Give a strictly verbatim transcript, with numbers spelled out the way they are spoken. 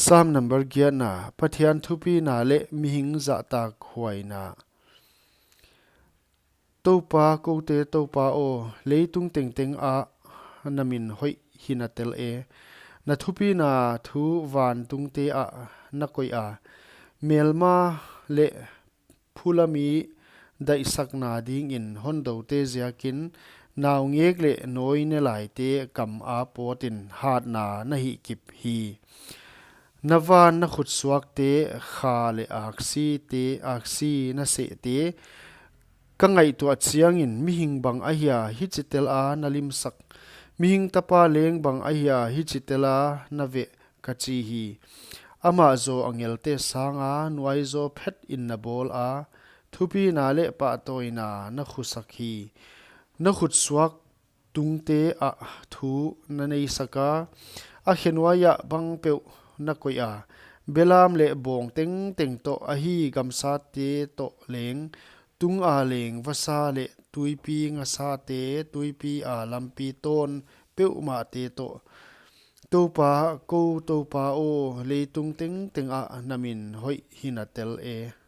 Psalm number giatna, Pathian thupina leh mihing zahtak huaina. Toupa, koute Toupa aw, leitung tengteng ah na min hoih hinatel e. Na thupina thu vantungte ah na koih a. Melma leh phulami daihsakna dingin hondoute ziakin, naungek leh nawinelaite kam a pawtin hatna na hihkip hi. Na van na khutsuakte, kha leh aksite, aksi na sehte, ka ngaihtuah chiangin, mihing bang ahia hichi tel a na limsak, mihing tapa leng bang ahia hichi tel a na veh, ka chi hi. Amah zaw angelte sanga nuaizaw phetin na bawl a, thupina leh pahtawina na khusak hi. Na khutsuak tungte ah thu na neisak a, a khenuai ah bangpeuh na koih a. Belam leh bawng tengteng toh, ahi gamsate toh leng, tung a leng vasa leh tuipi ngasate, tuipi a lampi tawn peuhmahte toh. Toupa, kou Toupa aw, leitung tengteng ah na min hoih hinatel e.